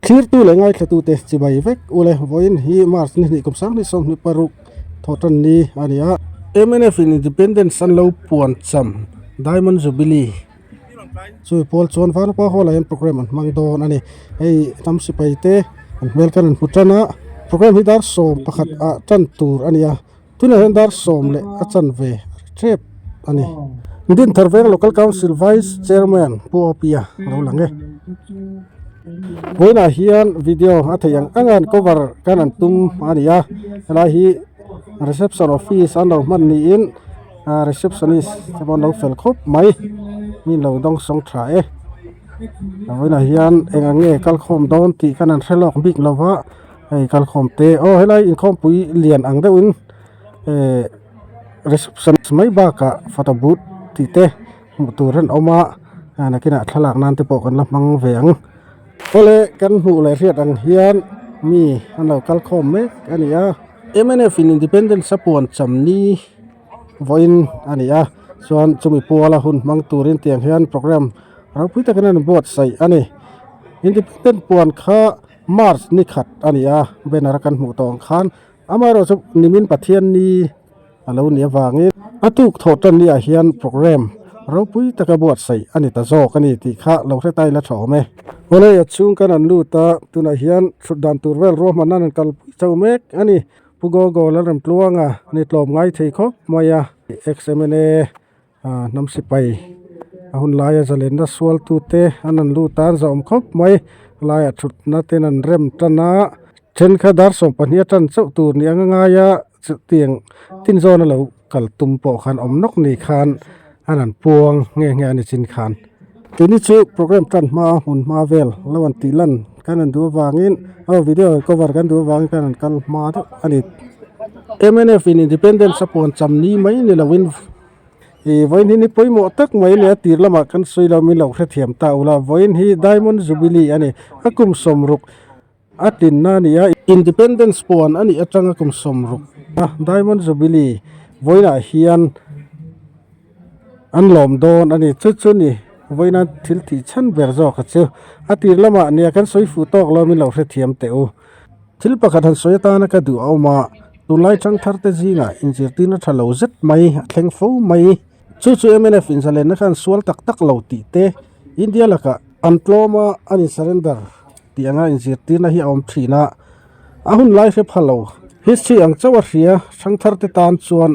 Thirtu leh ngaithlatute chibai vek ule vawiin hi March ni hnih kum 20 26 thawhtan ni a ni a. Mnf in Independence an lo puan cham Diamond Jubilee Chumi pawl chuan Vanapa Hall ah hian programme an hmang dawn a ni. Hei hnam sipai te an hmel khan an hmu tan a, programme hi dar 11 ah tan tur a ni a, tunah hian dar 10 leh a chanve a ri tep a ni. Dinthar Veng Local Council Vice Chairman Pu Opia a lo lang e. Vawiinah hian video a theih ang ang a an cover kan an tum a ni a, helai hi reception office an lo hman niin ah receptionist te pawh an lo fel khawp mai mi lo dawng sawng tha e vawiinah hian eng ang nge kal khawm dawn tih khan an hre lawk bik lo va hei kal khawm te aw helai inkhawmpui lian ang deuhin eh reception mai bakah photo booth tih te hmuh tur an awm a nakinah thlalak nan te pawh kan la hmang ve ang awle kan hmuh leh hriat ang hian mi an lo kal khawm mek a ni a. Mnf in Independence a puan cham ni vawiin a ni a chuan chumi puala hun hmang turin tiang hian programme ropui takin an buatsaih a ni. Independent puan kha March ni khat a ni a banner a kan hmuh tawh ang khan amaherawhchu nimin Pathian ni a lo nih avangin a tuk thawh tan ni ah hian programme ropui taka buatsaih a ni ta zawk a ni tih kha lo hre ta ila tha awm e. Awle a chhung kan an lut a tunah hian thut dan tur vel ruahman nan an kalpui chho mek a ni. Pu Gogo Lalremtluanga ni tlawm ngai thei khawp mai a ex-M_L_A hnam sipai a hun laia zalenna sualtute an an lut a an zahawm khawp mai laiah thutna ten an rem tan a thenkhat dar 12 a tan chauh tur ni ang a ngai a chutiang tin zawn a lo kal tum pawh khan awm nawk ni khan an an puang nge nge a ni chin khan keini chu programme tan hma hmun hma vel lo an tih lan kan an duh avangin aw video cover kan duh avangin kan an kal hma deuh a ni. Mnf in independence a puan cham ni mai ni lovin ih vawiin hi ni pawimawh tak mai a ni a tir lamah kan sawi lo min lo hrethiam ta ula vawiin hi diamond jubilee a ni a kum 60 a tlinna a ni a independence puan a nih atanga kum 60 a diamond jubilee vawiinah hian an lawm dawn a ni chu chu ni vawiina thil tih chhan ber zawk a chu a tir lamah nia kan sawi fuh tawk lo min lo hrethiam teh u. Thil pakhat han sawi atana ka duh a awm a, tunlai thangthar te zingah inzirtirna tha lo zet mai a thleng fo mai. Chu chu mnf inzalenna khan sual tak tak lo tih te, India lakah an tlawm a, an in surrender tih anga inzirtirna hi a awm thin a, a hun lai hre pha lo. History ang chauh a hria thangthar te tan chuan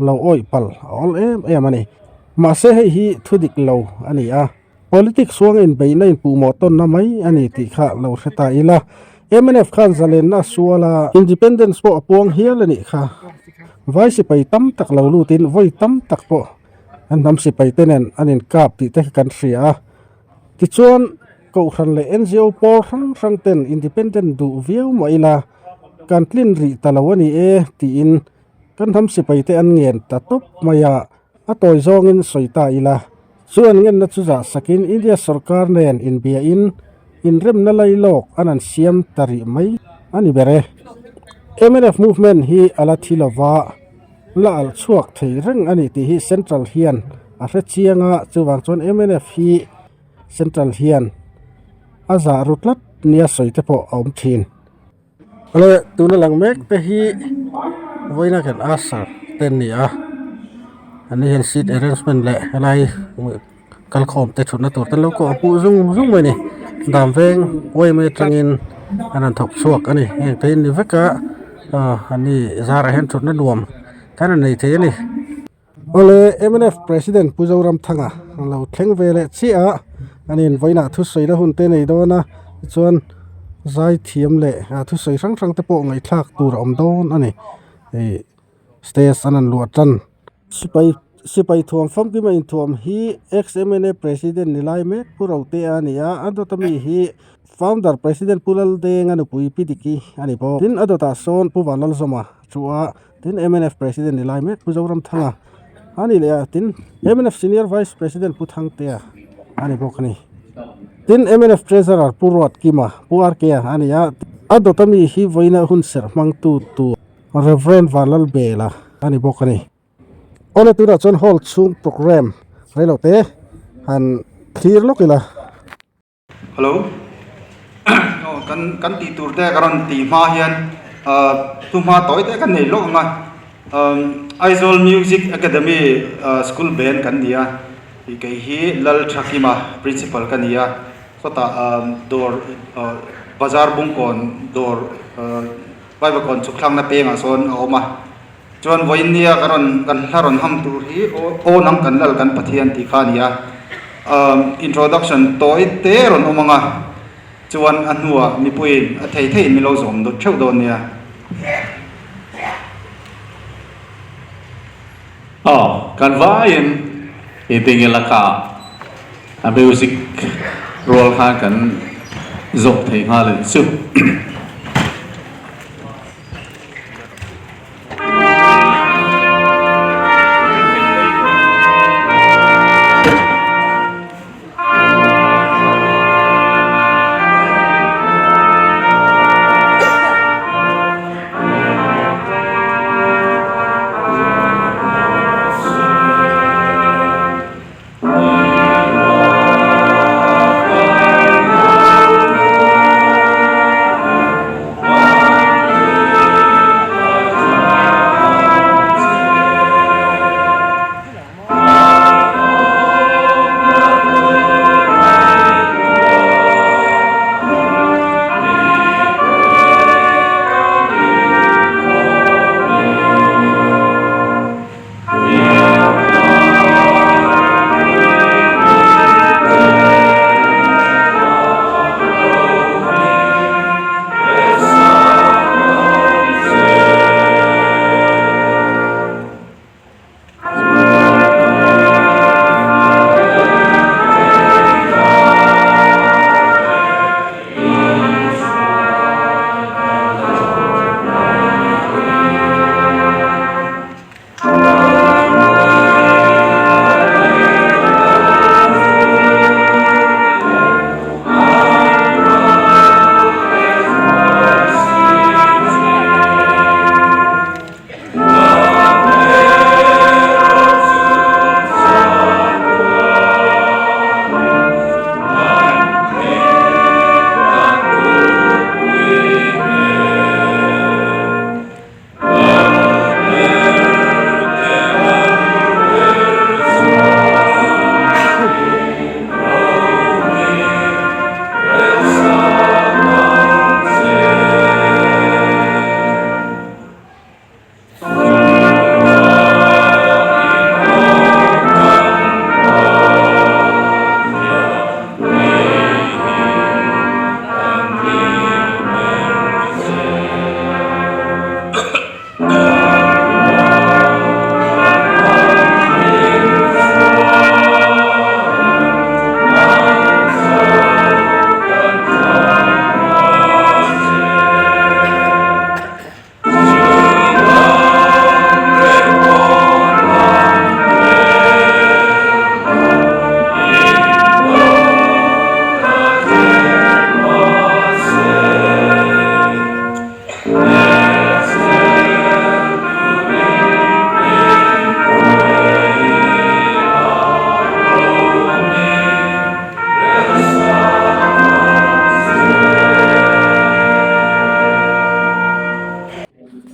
lo awih pal a awl em em a ni. Mahse hei hi thu dik lo a ni a. Politics huang inbeihna inpuhmawh tawnna mai a ni tih kha lo hre ta ila. Mnf khan zalenna a sual a, Independence pawh a puang hial a nih kha. Vai sipai tam tak lo lutin vawi tam tak pawh an hnam sipai te nen an inkap tih te kha kan hria a. Tichuan, Kohhran leh NGO pawl hrang hrang ten Independent duh viau mah ila kan tlin rih ta lo a ni e tiin kan hnam sipai te an ngen ta tawp mai a. A tawi zawngin sawi ta ila, chu an ngenna chu zah sakin India sorkar nen inbiain inremna lai lawk an an siam ta rih mai a ni ber e. Mnf movement hi a la thi lova, la alh chhuak thei reng a ni tih hi Central hian a hre chiang a, chuvang chuan mnf hi Central hian a zah ru tlat nia sawi te pawh a awm thin. Awle tuna lang mek te hi vawiina kan usher te an ni a an ni hian seat arrangement leh helai kalkhawm te thutna tur te an lo kawh hmuh zung zung mai a ni dam veng yma atangin an rawn thawk chhuak a ni heng te hi an ni vek a aw an ni zarah hian thutna nuam kan rawn nei thei a ni. Awle mnf President Pu Zoramthanga a lo thleng ve leh chiah a, ani in vawiinah thusawi na hun te nei dawn a tichuan zai thiam leh thusawi hrang hrang te pawh ngaihthlak tur a awm dawn a ni ih stage an han luah tan. Sipai sipai thuam famkim a inthuam hi ex mna President ni lai mek Pu Rotea a ni a, a dawt ami hi Founder President Pu Laldenga nupui Pi Diki a ni bawk. Tin a dawtah sawn Pu Vanlalzawma thu a. Tin, mnf President ni lai mek Pu Zoramthanga a ni leh a, tin, mnf Senior Vice President Pu Thangtea a ni bawk a ni. Tin, mnf Treasurer Pu Ruatkima, Pu RK-a a ni a, a dawt ami hi vawiina hun serh hmangtu tur Rev. Vanlalbela a ni bawk a ni. Awle tunah chuan hall chhung programme reilote han thlir lawk ila. Hello. Kan kan tih tur te ka rawn tih hma hian thuhma tawi te kan nei lawk ang a. Aizawl Music Academy School Band kan ni a, kei hi Lalthakima Principal ka ni a, sawtah dawr bazar bungkawn dawr Vaivakawn chhuk thlakna pengah sawn a awm a, chuan vawiin nia ka rawn kan hla rawn ham tur hi aw nang kan lal kan Pathian tih kha a ni a, introduction tawi te rawn awm ang a. Chuan a hnuah mipuiin a thei theiin min lo zawm dawt theuh dawn nia. Aw, kan vaiin engtin nge laka a music rual khan kan zawm thei nghal a nih chu.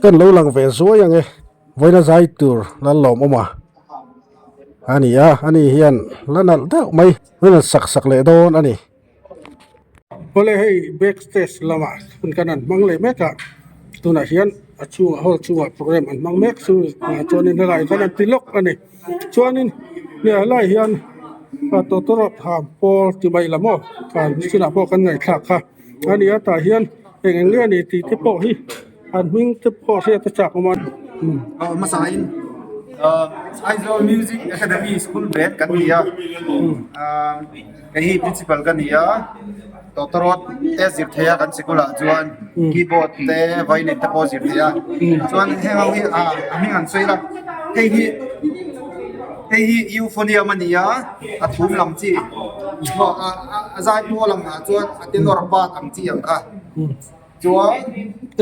Kan lo lang ve zuai ang e vawiina zai tur lal lawm awm a a ni a ani hian la nalh deuh mai vawiin an sak sak leh dawn a ni. Awle hei back stage lamah hun kan an hmang leh mek a tunah hian a chhungah hall chhungah program an hmang mek chu chuanin helaiah hian an ti lawk a ni chuanin helaiah hian tawtawrawt ham pawl ti mai la maw chinah pawh kan ngaihthlak kha a ni a tah hian eng eng nge a ni tih te pawh hi an hming te pawh hriat a chak awm a. Hmasain Aizawl Music Academy School Band kan ni a. Kei hi principal ka ni a, tawtawrawt te zir thei a kan sikul ah chuan keyboard te violin te pawh zir thei a chuan heng ho hi ah a hming an sawi la hei hi hei hi euphonium a ni a a thum lam chi a zai pawl ang ah chuan a tenor part ang chi ang kha. Chuan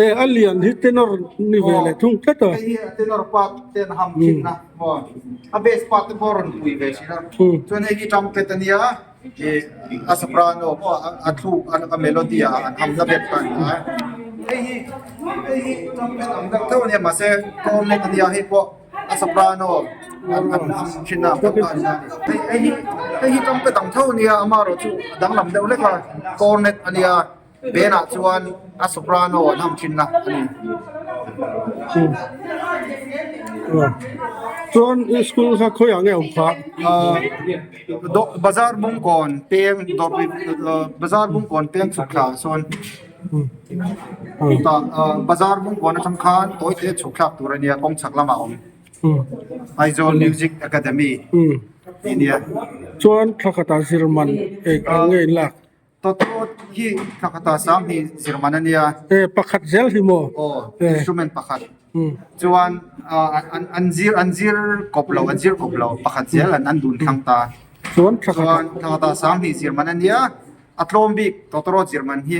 e a lian hi tenor ni ve leh thung tlat a. Hei hi a tenor part te an ham thin a maw a bass part te pawh a rawn pui ve thin a chuan hei hi trumpet a nia. Ih a soprano pawh a thluk a melody ah an ham na ber kha a ni a hei hi hei hi trumpet ang deuh deuh a nia mahse cornet a nia hei pawh a soprano an an ham thin a ang deuh kha a ni a hei hei hi hei hi trumpet ang tho a nia amaherawhchu a danglam deuh hlek a cornet a nia. Benah chuan a soprano an ham thin a a ni. Chuan i school kha khawiah nge awm kha? Bazar Bungkawn peng dawrpui Bazar Bungkawn peng chhuk thla sawn tah Bazar Bungkawn atang khan tawi te chhuk thlak tur a nia kawng chhak lamah a awm. Aizawl Music Academy tih a nia. Chuan thla khatah zirman eng ang nge in lak? Tawtawt hi thla khata sang hi zirman a nia. E pakhat zel hi maw? Aw, instrument pakhat. Chuan an zir an zir kawp lo, an zir kawp lo, pakhat zel an an dun thlang ta. Chuan thla khata. Chuan thla khata sang hi zirman a nia. A tlawm bik tawtawrawt zirman hi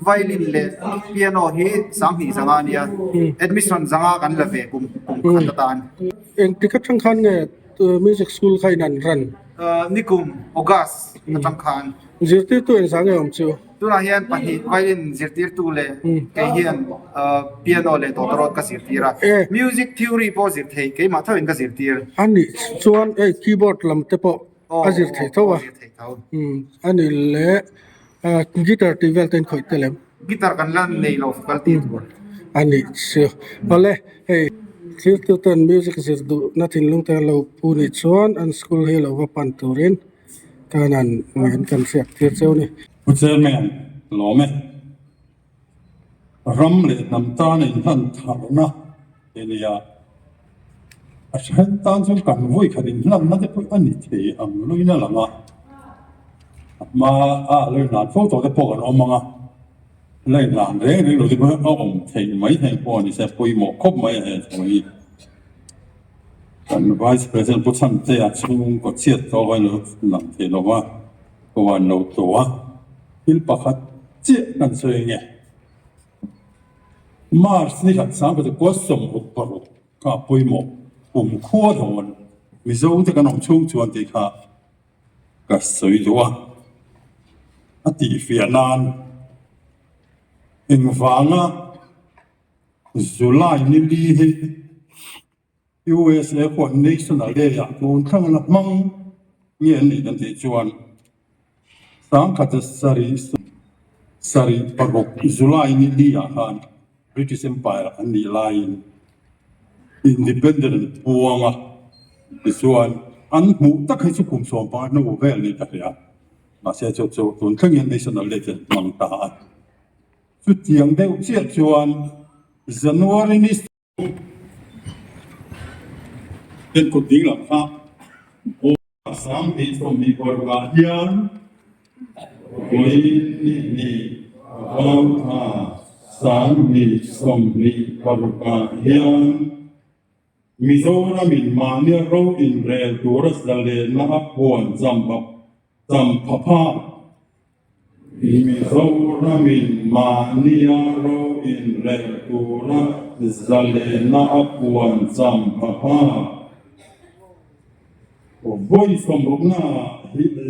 violin leh piano hi 2000 a nia. Admission zanga kan la ve kum kum khat atan. Engtik atang khan nge Music school kha in an run. Nikum August atang khan. Zirtirtu engzah nge awm chu? Tunah hian pahnih violin zirtirtu leh kei hian piano leh tawtawrawt ka zirtir a. Music theory pawh zir thei keimah theuhin ka zirtir. A nih chuan hei keyboard lam te pawh a zir thei tho a. A nih leh guitar tih vel te in khawih tel em? Guitar kan la nei lo faculty tur. A nih chu. Awle hei thiltu ten music zir duh na thinlung te an lo pu nih chuan an school hi lo va pan turin kan an ngaih kan hriat tir cheu ni. Pu Chairman, lawm e. Ram leh hnam tan inhlan tharna te nia. A then tan chuan kan vawi khat inhlanna te pawh a ni thei ang luina lang a. A hma a lo inhlan fo tawh te pawh kan awm ang a, la inhlan reng reng lo te pawh a awm theih mai thei pawh a ni se pawimawh khawp mai a he thu hi. Kan Vice President Pu Chhantea chhungkaw chhiat tawh a lo lang thei lo va, ka uan lo tawh a, thil pakhat chiah kan sawi nge. March ni khat sang kha chu kua 66 kha a pawimawh kum khua dawn Mizo te kan awm chhung chuan tih kha ka sawi duh a, a tihfiah nan engvanga July ni li hi USA khuan National Day ah tun thleng la hmang nge an nih kan tih chuan 1000 sarih sarih paruk July ni li ah khan British Empire an nih laiin Independent an puang a, tichuan an hmuh tak hi chu kum 15 hnu vel ni ta hle a, mahse chu chu tun thleng hian National Day chu an hmang ta a. Chutiang deuh chiah chuan January ni Hian kut ding lam kha aw 2026 ah hian vawi ni hnih vau thla 2026 ah hian Mizoram in mahnia ro inrel tura zalenna a puan cham pha phak. Mizoramin mahnia ro inrel tura zalenna a puan cham pha phak. Vawi sawmrukna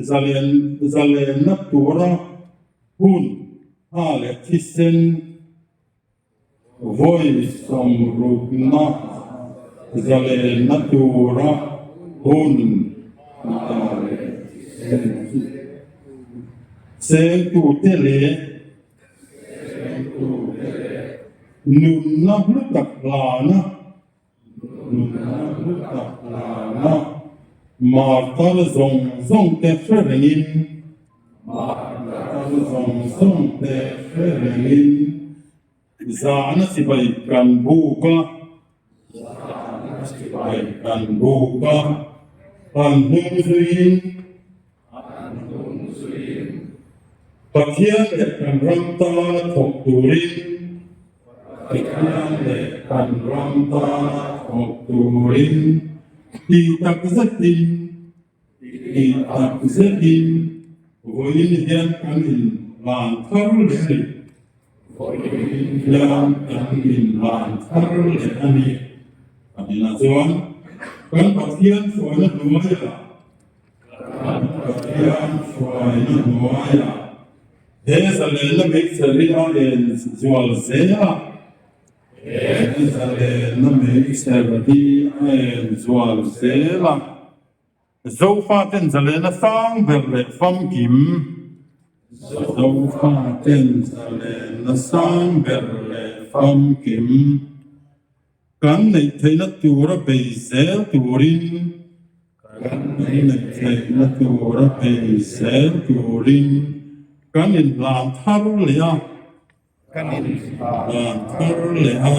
zalen zalenna tura hun tha leh thisen vawi sawmrukna zalenna tura hun tha leh thisen sengtute leh nunna hlu tak hlana Nunna hlu tak hlana martar zawng zawng te hre rengin Martar zawng zawng te hre rengin Zahna chibai kan buk a Zahna chibai kan buk a An hnung zuiin An hnung zuiin Pathian leh kan ram tana thawk turin Pathian leh kan ram tana thawk turin tih tak zetin tih tak zetin vawiin hian kan inhlan thar leh a ni. Vawiin hian kan inhlan thar leh a ni. Pahnihna chuan kan Pathian hruaina hnuaiah. Kan Pathian hruaina hnuaiah he zalenna meichher hi a en zual zel a. He zalenna meichher hi a en zual zel a. Zofaten zalena sang ber leh famkim. Zofaten zalena sang ber leh famkim. Kan neih theihna tura bei zel turin. Kan neih theihna tura bei zel turin kan inhlan thar leh a. Kan inhlan thar leh a.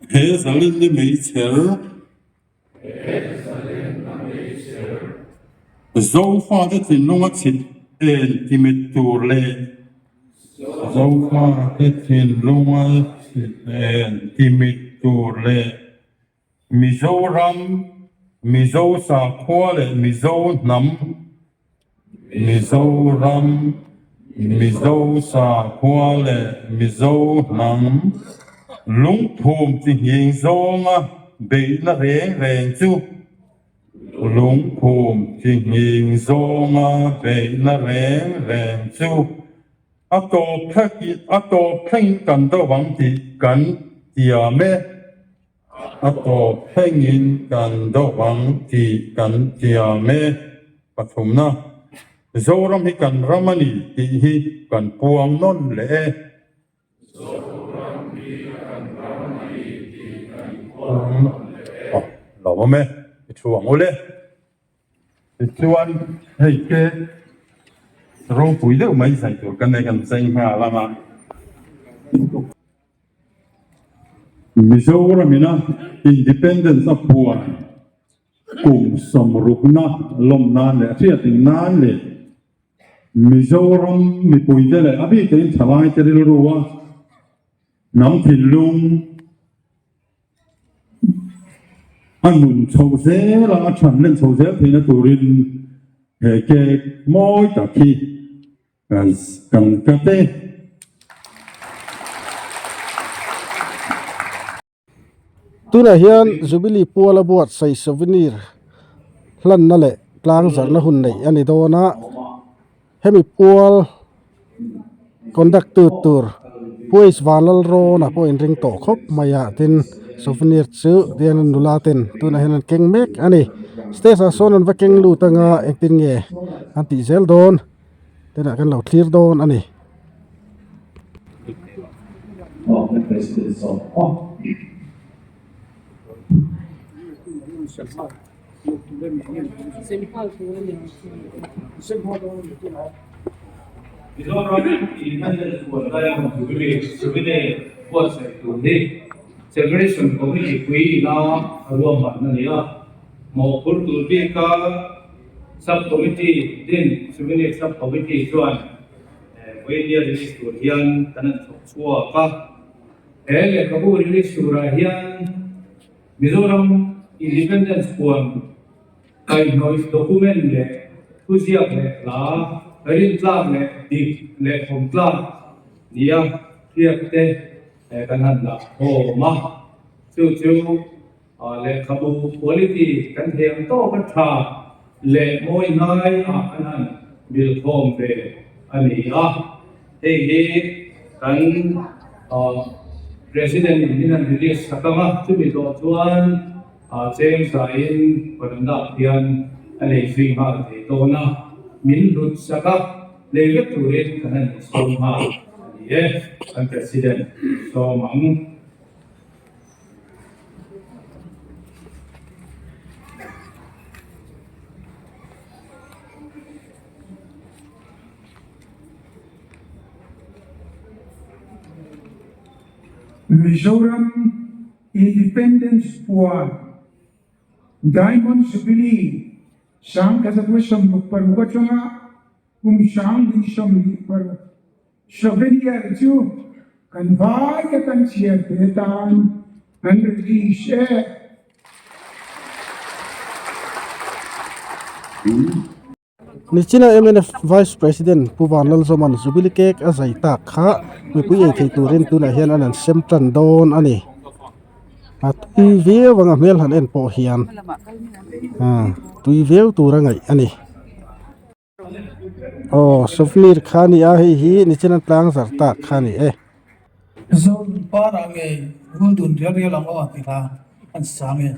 He zalenna meichher. Zofate thinlunga chhit en timit tur leh Zofate thinlunga chhit en timit tur leh Mizoram, Mizo sakhua leh Mizo hnam Mizoram, Mizo sakhua leh Mizo hnam lungphum chi nghing zawnga beihna reng reng chu lungphum chi nghing zawnga beihna reng reng chu a tawp thlengin a tawp thlengin kan do ang tih kan tiam e. A tawp thlengin kan do ang tih kan tiam e. Pathumna, Zoram hi kan ram a ni tih hi kan puang nawn leh e. Zoram hi kan ram a ni tih kan puang nawn leh e. Aw, lo awm e, i thu ang ule. Tichuan hei te ropui deuh mai zai tur kan nei kan cheng nghal ang a. Mizoram ina Independence a puan kum sawmrukna lawm nan leh a hriatning nan leh Mizoram mipuite leh a bikein thalaite rilru a hnam thinlung a nun chho zel a, a than len chho zel theihna turin he cake mawi tak hi Kan cut e. Tunah hian Jubilee Puala buatsaih souvenir hlanna leh tlang zarhna hun neih a ni dawn a, hemi pual conduct tu tur Pu H Vanlalrawna pawh inring tawh khawp mai a, tin souvenir chu tihian nula ten tunah hian an keng mek a ni. Stage ah sawn an va keng lut anga engtin nge an tih zel dawn. Tunah kan lo thlir dawn a ni. Mizoram Independence Puan Diamond Jubilee Souvenir buatsaih tur hi Celebration Committee pui ina a ruahmanna a ni a, mawhphurh tur bika Sub Committee din Souvenir Sub Committee chuan Vawinia release tur hian kan han thawk chhuak a. He lehkhabu release turah hian Mizoram Independence puan kaihhnawih document leh thuziak leh hla rintlak leh dik leh thawmtlak nia hriat te kan han dah khawm a. Chu chu Lehkhabu quality kan thiam tawk a tha leh mawi hnai ah kan han bilkhawm ve a ni a. Hei hi kan President in min han release sak ang a, chumi zawh chuan cheng zaiin veranda hian a lei zui nghal thei dawn a, min hlut sak a, lei vek turin kan han insawm nghal a ni e, kan President sawm ang. Mizoram Independence puan Diamond Jubilee 1966 atanga kum 2026 Souvenir chu kan vaia kan chhiar te tan an release e. Nichina mnf Vice President Pu Vanlalzawma'n Jubilee Cake a zai tak kha mipui ei thei turin tunah hian an han sem tan dawn a ni. A tui viau ang a hmel han en pawh hian tui viau tur a ngaih a ni. Aw souvenir kha a ni a hei hi nichina tlang zarh tak kha a ni e. Zone parah ngei vul dun rial rial ang aw a ti hla an sang e.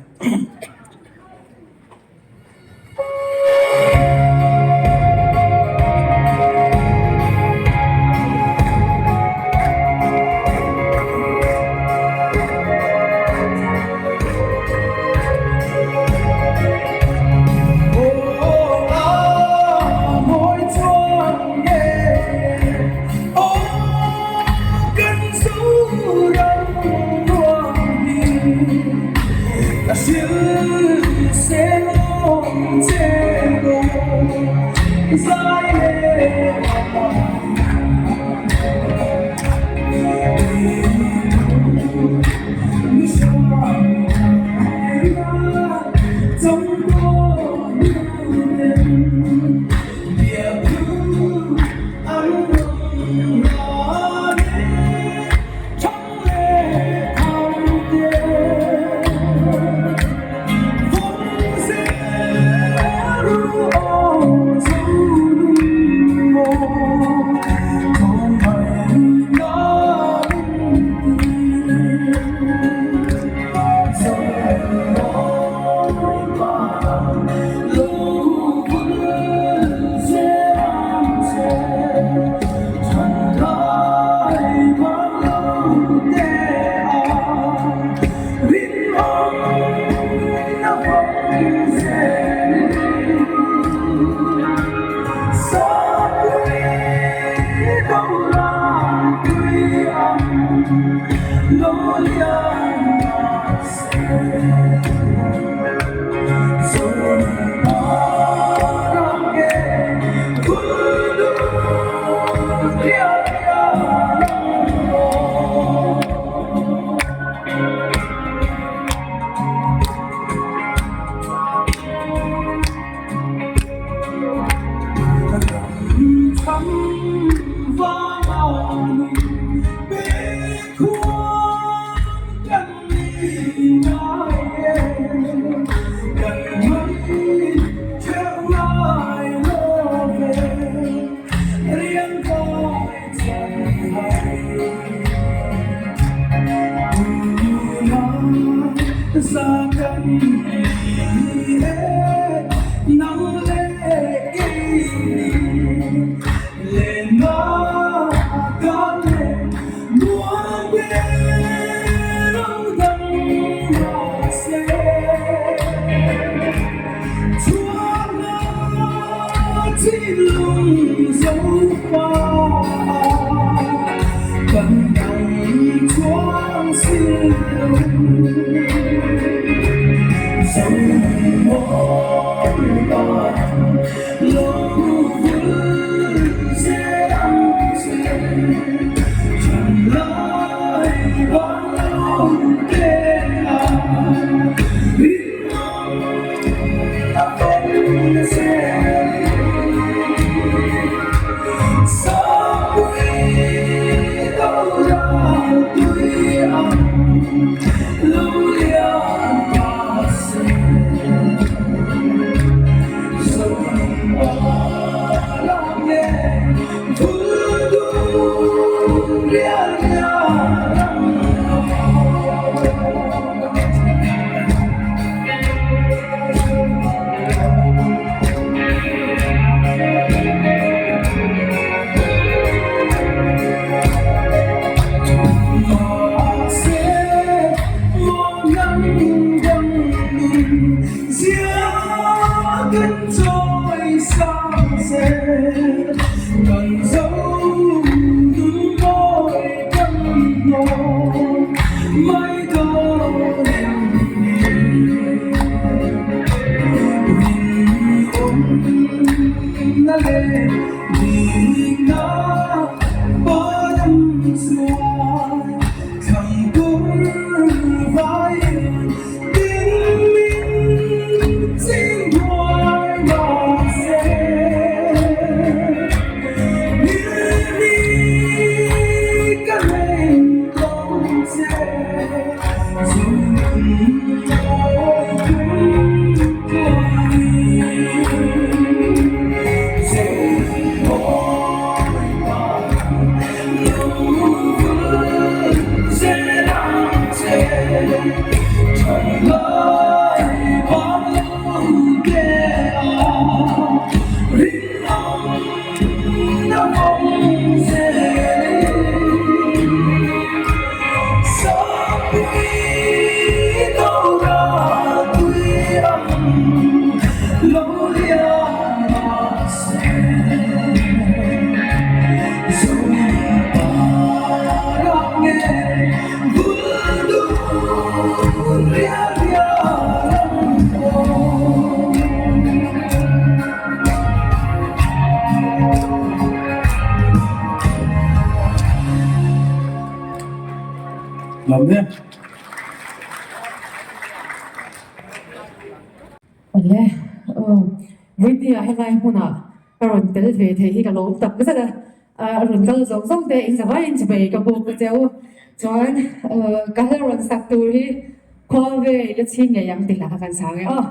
Lawm e. Awle, aw, vawinia helai hmunah ka rawn tel ve thei hi ka lawm tak zet a, a rawn kal zawng zawng te in zavai in chawei ka bawk a cheu. Chuan ka hla rawn sak tur hi khua ve i la chhing ngei ang tih lah kha kan sang e aw.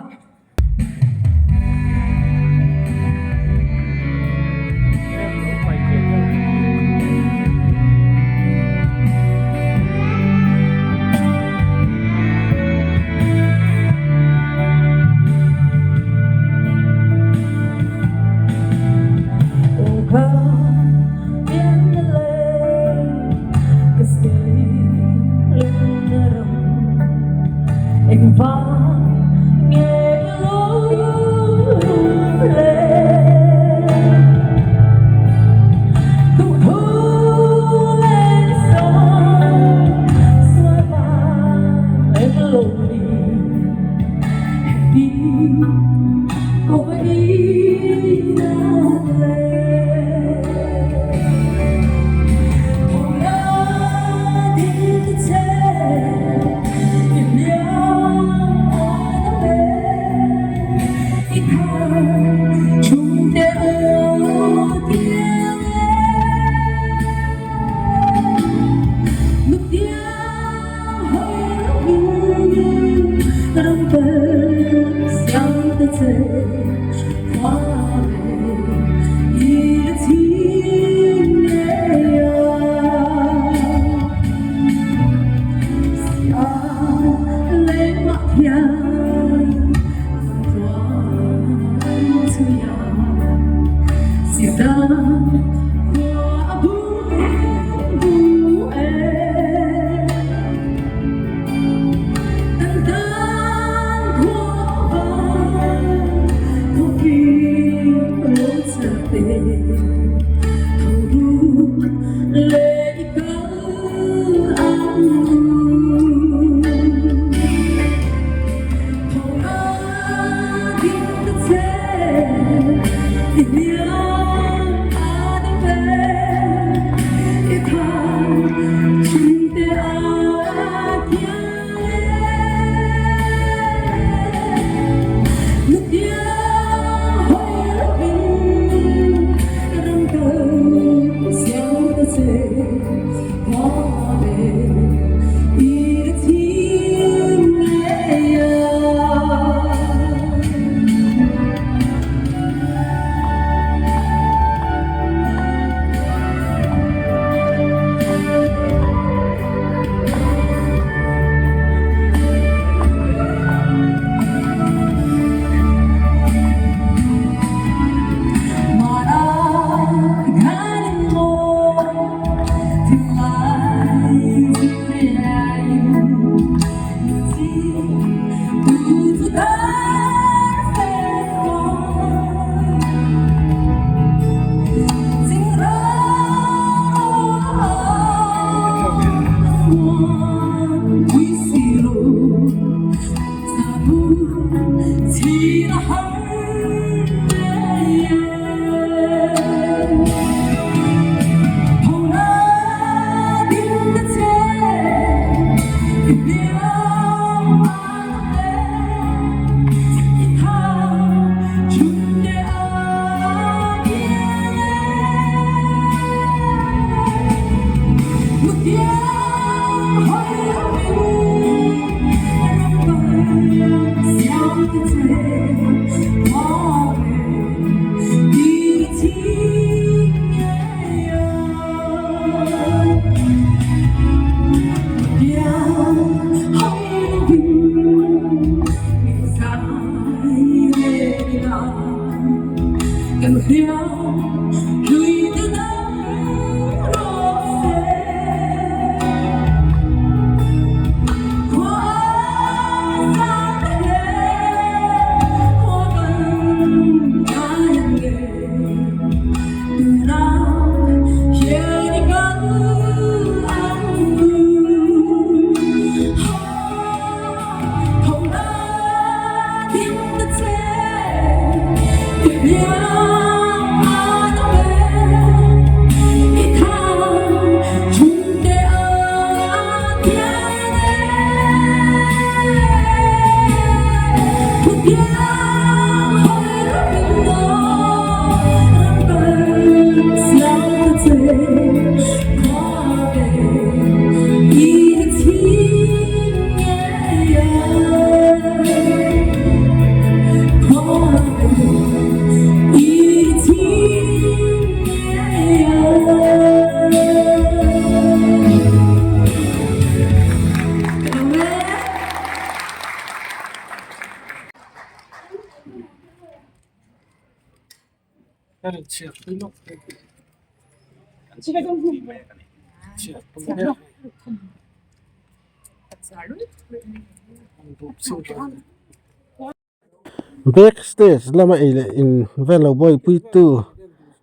Back stage lama ei leh in vel lo buaipui tu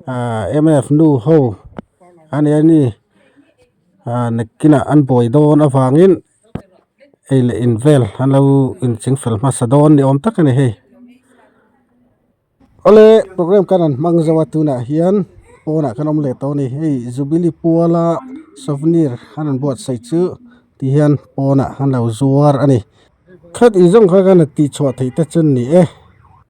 ah mnf nu ho a ni a ni ah nakinah an buai dawn avangin ei leh in vel an lo inchingfel hmasa dawn ni awm tak a ni hei. Awle program kan han hmang zo a tunah hian pawnah kan awm leh tawh a ni hei jubilee puala souvenir an rawn buatsaih chu ti hian pawnah an lo zuar a ni khat inzawm kha khan a tih chhuah theih te chu a ni e.